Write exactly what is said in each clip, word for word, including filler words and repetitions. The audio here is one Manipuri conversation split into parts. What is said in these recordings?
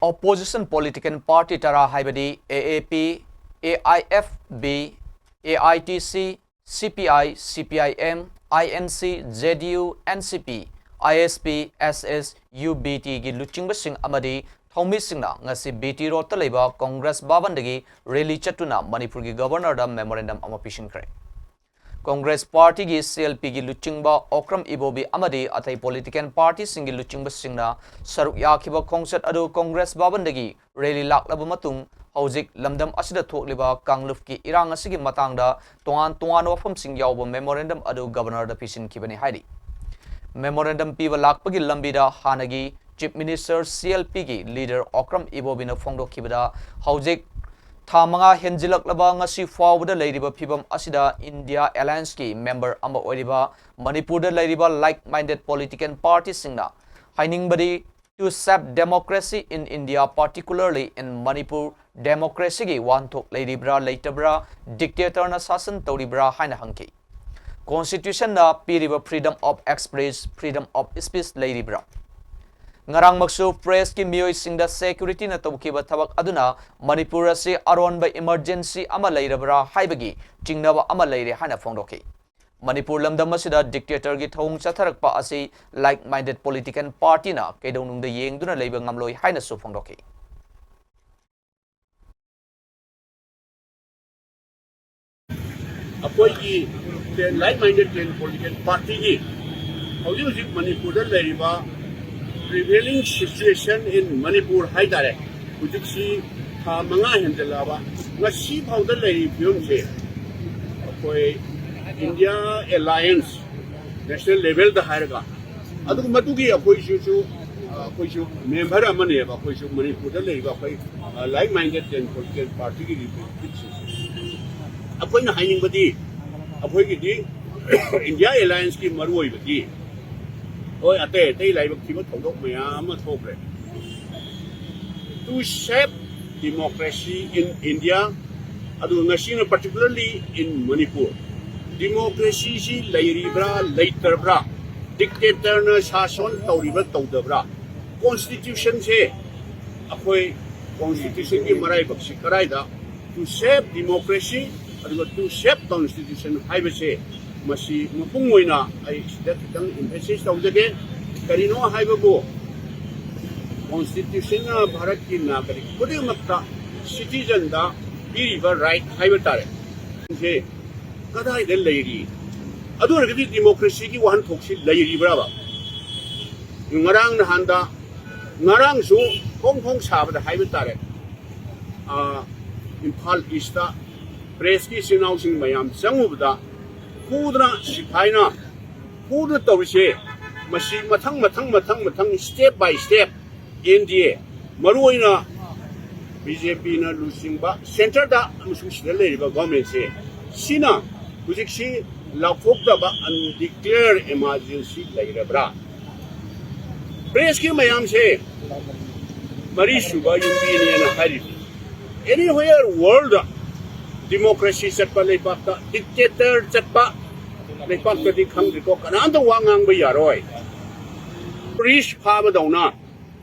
Opposition political party ꯇꯔꯥ ꯍꯥꯏꯕꯗꯤ A A P, A I F B, A I T C, C P I, C P I M, I N C, J D U, N C P, I S P, S S, U B T ꯒꯤ ꯂꯨꯆꯤꯡꯕꯁꯤꯡ ꯑꯃꯗꯤ ꯊꯧꯃꯤꯁꯤꯡꯅ ꯉꯁꯤ B T Road ꯇ ꯂꯩꯕ Congress ꯚꯕꯟꯗꯒꯤ rally ꯆꯠꯇꯨꯅ ꯃꯅꯤꯄꯨꯔꯒꯤ Governor ꯗ memorandum ꯑꯃ ꯄꯤꯁꯤꯟꯈ꯭ꯔꯦ꯫ Congress party ꯒꯤ C L P ꯒꯤ ꯂꯨꯆꯤꯡꯕ ꯑꯣꯀ꯭ꯔꯝ ꯏꯕꯣꯕꯤ ꯑꯃꯗꯤ ꯑꯇꯩ political party ꯁꯤꯡꯒꯤ ꯂꯨꯆꯤꯡꯕꯁꯤꯡꯅ ꯁꯔꯨꯛ ꯌꯥꯈꯤꯕ ꯈꯣꯡꯆꯠ ꯑꯗꯨ Congress ꯚꯕꯟꯗꯒꯤ rally ꯂꯥꯛꯂꯕ ꯃꯇꯨꯡ, ꯍꯧꯖꯤꯛ ꯂꯝꯗꯝ ꯑꯁꯤꯗ ꯊꯣꯛꯂꯤꯕ ꯀꯥꯡꯂꯨꯞꯀꯤ ꯏꯔꯥꯡ ꯑꯁꯤꯒꯤ ꯃꯇꯥꯡꯗ ꯇꯣꯉꯥꯟ ꯇꯣꯉꯥꯟꯕ ꯋꯥꯐꯝꯁꯤꯡ ꯌꯥꯎꯕ memorandum ꯑꯗꯨ Governor ꯗ ꯄꯤꯁꯤꯟꯈꯤꯕꯅꯤ ꯍꯥꯏꯔꯤ꯫ Memorandum ꯄꯤꯕ ꯂꯥꯛꯄꯒꯤ ꯂꯝꯕꯤꯗ ꯍꯥꯟꯅꯒꯤ Chief Minister, C L P ꯒꯤ leader ꯑꯣꯀ꯭ꯔꯝ ꯏꯕꯣꯕꯤꯅ ꯐꯣꯡꯗꯣꯛꯈꯤꯕꯗ, ꯍꯧꯖꯤꯛ ꯊꯥ ꯃꯉꯥ ꯍꯦꯟꯖꯤꯜꯂꯛꯂꯕ ꯉꯁꯤ ꯐꯥꯎꯕꯗ ꯂꯩꯔꯤꯕ ꯐꯤꯕꯝ ꯑꯁꯤꯗ India Alliance ꯀꯤ member ꯑꯃ ꯑꯣꯏꯔꯤꯕ ꯃꯅꯤꯄꯨꯔꯗ ꯂꯩꯔꯤꯕ like-minded political party ꯁꯤꯡꯅ ꯍꯥꯏꯅꯤꯡꯕꯗꯤ, to shape democracy in India, particularly in Manipur, democracy ꯒꯤ ꯋꯥꯍꯟꯊꯣꯛ ꯂꯩꯔꯤꯕ꯭ꯔꯥ ꯂꯩꯇꯕ꯭ꯔꯥ, dictator ꯅ ꯁꯥꯁꯟ ꯇꯧꯔꯤꯕ꯭ꯔꯥ ꯍꯥꯏꯅ ꯍꯪꯈꯤ꯫ Constitution ꯅ ꯄꯤꯔꯤꯕ freedom of express, freedom of speech ꯂꯩꯔꯤꯕ꯭ꯔꯥ? ꯉꯔꯥꯡꯃꯛꯁꯨ press ꯀꯤ ꯃꯤꯑꯣꯏꯁꯤꯡꯗ security ꯅ ꯇꯧꯈꯤꯕ ꯊꯕꯛ ꯑꯗꯨꯅ ꯃꯅꯤꯄꯨꯔ ꯑꯁꯤ ꯑꯔꯣꯟꯕ emergency ꯑꯃ ꯂꯩꯔꯕ꯭ꯔꯥ ꯍꯥꯏꯕꯒꯤ ꯆꯤꯡꯅꯕ ꯑꯃ ꯂꯩꯔꯦ ꯍꯥꯏꯅ ꯐꯣꯡꯗꯣꯛꯈꯤ꯫ ꯃꯅꯤꯄꯨꯔ ꯂꯝꯗꯝ ꯑꯁꯤꯗ dictator ꯒꯤ ꯊꯧꯑꯣꯡ ꯆꯠꯊꯔꯛꯄ ꯑꯁꯤ like-minded political party ꯅ ꯀꯩꯗꯧꯅꯨꯡꯗ ꯌꯦꯡꯗꯨꯅ ꯂꯩꯕ ꯉꯝꯂꯣꯏ ꯍꯥꯏꯅꯁꯨ ꯐꯣꯡꯗꯣꯛꯈꯤ꯫ ꯑꯩꯈꯣꯏꯒꯤ like-minded political party ꯒꯤ ꯍꯧꯖꯤꯛ ꯍꯧꯖꯤꯛ ꯃꯅꯤꯄꯨꯔꯗ ꯂꯩꯔꯤꯕ prevailing situation in Manipur ꯍꯥꯏ ꯇꯥꯔꯦ, ꯍꯧꯖꯤꯛꯁꯤ ꯊꯥ ꯃꯉꯥ ꯍꯦꯟꯖꯜꯂꯛꯑꯕ, ꯉꯁꯤ ꯐꯥꯎꯗ ꯂꯩꯔꯤꯕ ꯐꯤꯕꯝꯁꯦ ꯑꯩꯈꯣꯏ India Alliance national level ꯗ ꯍꯥꯏꯔꯒ, ꯑꯗꯨꯒ ꯃꯗꯨꯒꯤ ꯑꯩꯈꯣꯏꯁꯤꯁꯨ, ꯑ, ꯑꯩꯈꯣꯏꯁꯨ member ꯑꯃꯅꯦꯕ, ꯑꯩꯈꯣꯏꯁꯨ ꯃꯅꯤꯄꯨꯔꯗ ꯂꯩꯔꯤꯕ ꯑꯩꯈꯣꯏ, ꯑ, like-minded political party ꯒꯤ representative ꯁꯤꯡ꯫ ꯑꯩꯈꯣꯏꯅ ꯍꯥꯏꯅꯤꯡꯕꯗꯤ, ꯑꯩꯈꯣꯏꯒꯤꯗꯤ India Alliance ꯀꯤ ꯃꯔꯨꯑꯣꯏꯕꯗꯤ, ꯍꯣꯏ, ꯑꯇꯩ ꯑꯇꯩ ꯂꯥꯏꯕꯛ ꯊꯤꯕ ꯊꯧꯗꯣꯛ ꯃꯌꯥꯝ ꯑꯃ ꯊꯣꯛꯈ꯭ꯔꯦ꯫ To shape democracy in India, ꯑꯗꯨꯒ ꯉꯁꯤꯅ particularly in Manipur, democracy ꯁꯤ ꯂꯩꯔꯤꯕ꯭ꯔꯥ ꯂꯩꯇ꯭ꯔꯕ꯭ꯔꯥ, dictator ꯅ ꯁꯥꯁꯟ ꯇꯧꯔꯤꯕ꯭ꯔꯥ ꯇꯧꯗꯕ꯭ꯔꯥ, constitution ꯁꯦ ꯑꯩꯈꯣꯏ ꯀꯣꯟꯁꯇꯤꯇ꯭ꯌꯨꯁꯟꯒꯤ ꯃꯔꯥꯏꯕꯛꯁꯤ ꯀꯗꯥꯏꯗ, to save democracy ꯑꯗꯨꯒ to save constitution ꯍꯥꯏꯕꯁꯦ, ꯃꯁꯤ ꯃꯄꯨꯡ ꯑꯣꯏꯅ ꯑꯩ ꯁꯤꯗ ꯈꯤꯇꯪ emphasize ꯇꯧꯖꯒꯦ꯫ ꯀꯔꯤꯅꯣ ꯍꯥꯏꯕꯕꯨ, ꯀꯣꯟꯁꯇꯤꯇ꯭ꯌꯨꯁꯟꯅ ꯚꯥꯔꯠꯀꯤ ꯅꯥꯒꯔꯤꯛ ꯈꯨꯗꯤꯡꯃꯛꯇ, ꯁꯤꯇꯤꯖꯟꯗ ꯄꯤꯔꯤꯕ ꯔꯥꯏꯠ ꯍꯥꯏꯕ ꯇꯥꯔꯦ, ꯁꯦ ꯀꯗꯥꯏꯗ ꯂꯩꯔꯤ? ꯑꯗꯨ ꯑꯣꯏꯔꯒꯗꯤ ꯗꯤꯃꯣꯀ꯭ꯔꯦꯁꯤꯒꯤ ꯋꯥꯍꯟꯊꯣꯛꯁꯤ ꯂꯩꯔꯤꯕ꯭ꯔꯕ? ꯉꯔꯥꯡ ꯅꯍꯥꯟꯗ, ꯉꯔꯥꯡꯁꯨ ꯐꯣꯡ ꯐꯣꯡ ꯁꯥꯕꯗ ꯍꯥꯏꯕ ꯇꯥꯔꯦ, ꯑ, ꯏꯝꯐꯥꯜ ꯏꯁꯇ ꯄ꯭ꯔꯦꯁꯀꯤ ꯏꯆꯤꯟ ꯏꯅꯥꯎꯁꯤꯡ ꯃꯌꯥꯝ ꯆꯪꯉꯨꯕꯗ, ꯐꯨꯗꯅ, ꯁꯤꯐꯥꯏꯅ ꯐꯨꯗꯅ ꯇꯧꯔꯤꯁꯦ, ꯃꯁꯤ ꯃꯊꯪ ꯃꯊꯪ ꯃꯊꯪ ꯃꯊꯪ step by step N D A, ꯃꯔꯨꯑꯣꯏꯅ B J P ꯅ ꯂꯨꯆꯤꯡꯕ ꯁꯦꯟꯇꯔꯗ ꯑꯃꯁꯨꯡ ꯁꯤꯗ ꯂꯩꯔꯤꯕ ꯒꯣꯔꯃꯦꯟꯁꯦ, ꯁꯤꯅ ꯍꯧꯖꯤꯛꯁꯤ ꯂꯥꯎꯊꯣꯛꯇꯕ undeclared emergency ꯂꯩꯔꯕ꯭ꯔꯥ? ꯄ꯭ꯔꯦꯁꯀꯤ ꯃꯌꯥꯝꯁꯦ ꯃꯔꯤꯁꯨꯕ ꯌꯨꯝꯕꯤꯅꯦꯅ ꯍꯥꯏꯔꯤꯕ꯫ Anywhere world ꯗꯤꯃꯣꯀ꯭ꯔꯦꯁꯤ ꯆꯠꯄ ꯂꯩꯕꯥꯛꯇ, dictator ꯆꯠꯄ ꯂꯩꯕꯥꯛꯇꯗꯤ ꯈꯪꯗ꯭ꯔꯤꯀꯣ, ꯀꯅꯥꯝꯇ ꯋꯥ ꯉꯥꯡꯕ ꯌꯥꯔꯣꯏ꯫ ꯄꯨꯂꯤꯁ ꯐꯥꯕꯗꯧꯅ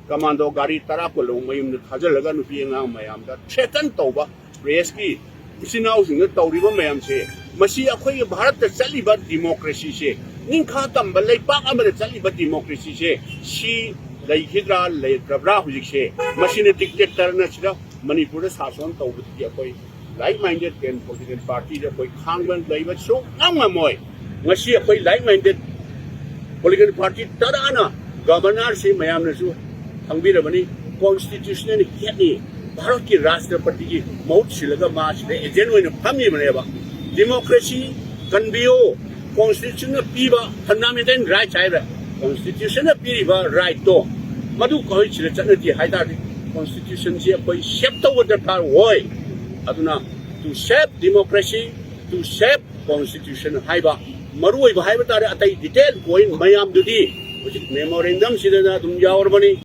ꯀꯃꯥꯟꯗꯣ ꯒꯥꯔꯤ ꯇꯔꯥ ꯀꯨꯟ ꯂꯧ ꯃꯌꯨꯝꯗ ꯊꯥꯖꯤꯜꯂꯒ ꯅꯨꯄꯤ ꯑꯉꯥꯡ ꯃꯌꯥꯝꯗ threaten ꯇꯧꯕ, ꯄ꯭ꯔꯦꯁꯀꯤ ꯏꯆꯤꯟ ꯏꯅꯥꯎꯁꯤꯡꯅ ꯇꯧꯔꯤꯕ ꯃꯌꯥꯝꯁꯦ, ꯃꯁꯤ ꯑꯩꯈꯣꯏꯒꯤ ꯚꯥꯔꯠꯇ ꯆꯠꯂꯤꯕ ꯗꯤꯃꯣꯀ꯭ꯔꯦꯁꯤꯁꯦ, ꯅꯤꯡꯈꯥ ꯇꯝꯕ ꯂꯩꯄꯥꯛ ꯑꯃꯗ ꯆꯠꯂꯤꯕ ꯗꯤꯃꯣꯀ꯭ꯔꯦꯁꯤꯁꯦ, ꯁꯤ ꯂꯩꯈꯤꯗ꯭ꯔꯥ ꯂꯩꯇ꯭ꯔꯕ꯭ꯔꯥ ꯍꯧꯖꯤꯛꯁꯦ? ꯃꯁꯤꯅ dictator ꯅ ꯁꯤꯗ ꯃꯅꯤꯄꯨꯔꯗ ꯁꯥꯁꯣꯟ ꯇꯧꯕꯗꯨꯗꯤ ꯑꯩꯈꯣꯏ like minded and political party ꯗ ꯑꯩꯈꯣꯏ ꯈꯥꯡꯕ ꯂꯩꯕ ꯁꯨꯡꯉꯝ ꯉꯝꯃꯣꯏ꯫ ꯉꯁꯤ ꯑꯩꯈꯣꯏ like minded political party ꯇꯔꯥꯅ governor ꯁꯤ ꯃꯌꯥꯝꯅꯁꯨ ꯈꯪꯕꯤꯔꯕꯅꯤ, constitutional head ꯅꯤ, ꯚꯥꯔꯠꯀꯤ ꯔꯥꯁꯇ꯭ꯔꯄꯇꯤꯒꯤ ꯃꯍꯨꯠ ꯁꯤꯜꯂꯒ ꯃꯥ ꯁꯤꯗ agent ꯑꯣꯏꯅ ꯐꯝꯃꯤꯕꯅꯦꯕ꯫ Democracy ꯀꯟꯕꯤꯌꯨ, constitution ꯅ ꯄꯤꯕ fundamental rights ꯍꯥꯏꯕ, constitution ꯅ ꯄꯤꯔꯤꯕ right ꯇꯣ ꯃꯗꯨ ꯑꯩꯈꯣꯏ ꯁꯤꯗ ꯆꯠꯅꯗꯦ ꯍꯥꯏ ꯇꯥꯔꯗꯤ, constitution ꯁꯤ ꯑꯩꯈꯣꯏ save ꯇꯧꯕ ꯗꯔꯀꯥꯔ ꯑꯣꯏ꯫ ꯑꯗꯨꯅ to save democracy, to save constitution ꯍꯥꯏꯕ ꯃꯔꯨꯑꯣꯏꯕ ꯍꯥꯏꯕ ꯇꯥꯔꯦ꯫ ꯑꯇꯩ detail point ꯃꯌꯥꯝꯗꯨꯗꯤ ꯍꯧꯖꯤꯛ memorandum ꯁꯤꯗꯅ ꯑꯗꯨꯝ ꯌꯥꯎꯔꯕꯅꯤ꯫